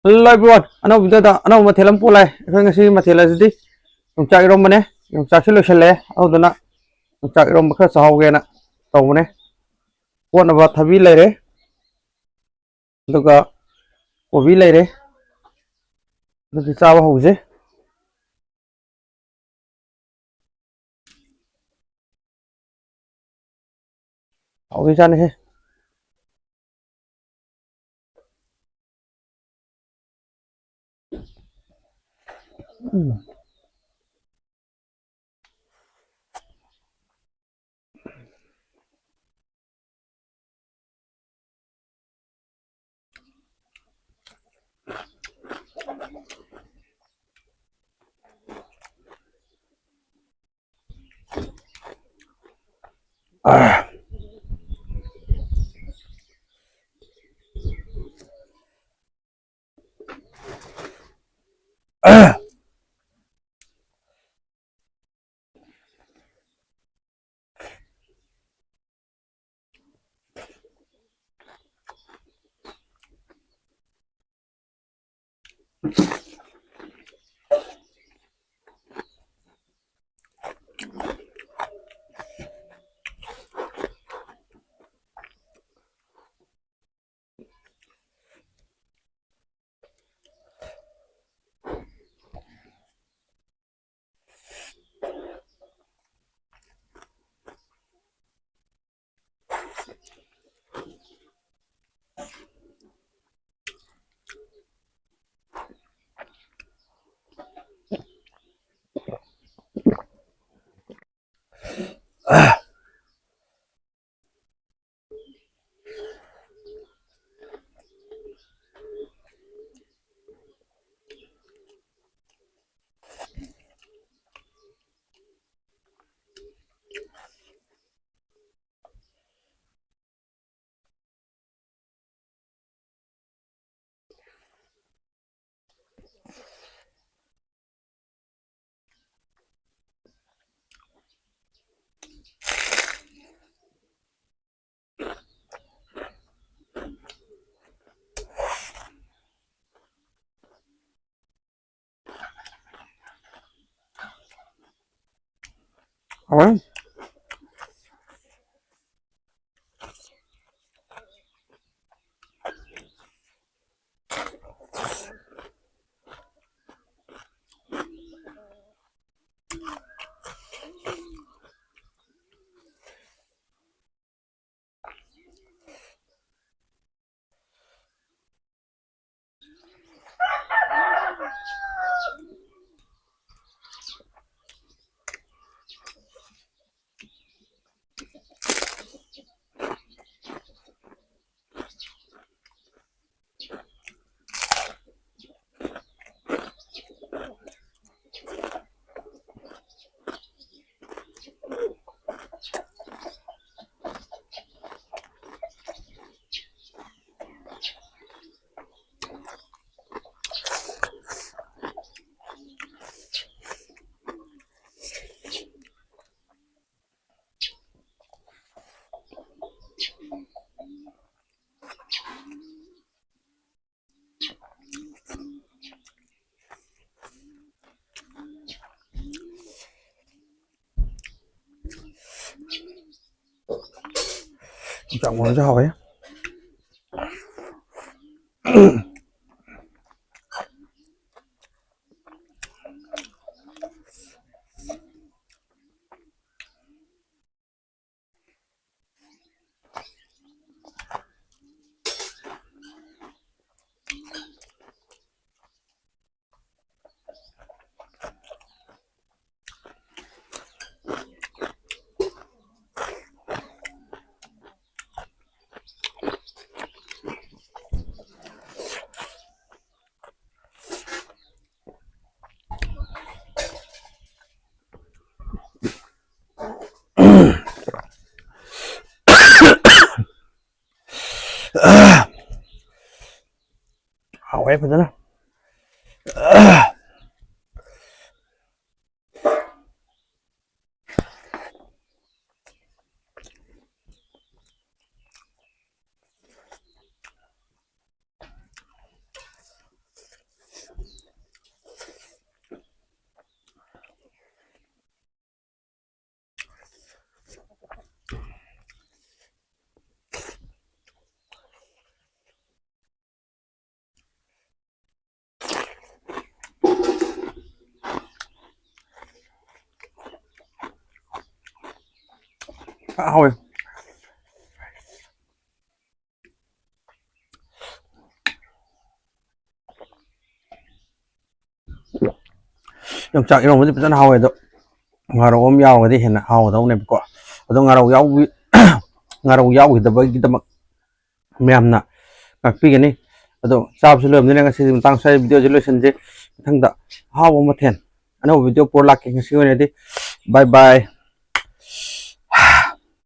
Hello everyone, ano, bida da, ano, mate lam pulai. Kan kasi mate la jadi. Nung cak rom mane, nung cak silo sele, ano, dana. Nung cak rom bakal sahau gena. Tau mane. Kuat na bat habi lai re. Duka, kobi lai re. Duka sawa hau je. Au, bisa ni. Hmm. Awan. Chọn món cho hỏi. Hao ấy phải đó. ເອົາເວີຍ ຍອງຈາກອີ່ນ້ອງມັນຈະເປັນເຮົາເດ້ ງາຣາວອມຍາວກະທີ່ເຫັນເຮົາເທົ່ານັ້ນກວ່າ ເຮົາຕ້ອງງາຣາວຍາວ ງາຣາວຍາວ ເຮັດໄວ້ກິນຕະໝາກ ແມ່ນນະ ມັກປີກອັນນີ້ ເຮົາຕ້ອງຊາບສະເຫຼີມນີ້ນະ ກະຊິຕັ້ງໃສ່ວິດີໂອຊິເລີຊັນເດ ທັງດະເຮົາເອົາມາແທນ ອັນນັ້ນວິດີໂອໂປຣລັກກິນຊິໄວ້ນີ້ຕິ ບາຍບາຍ.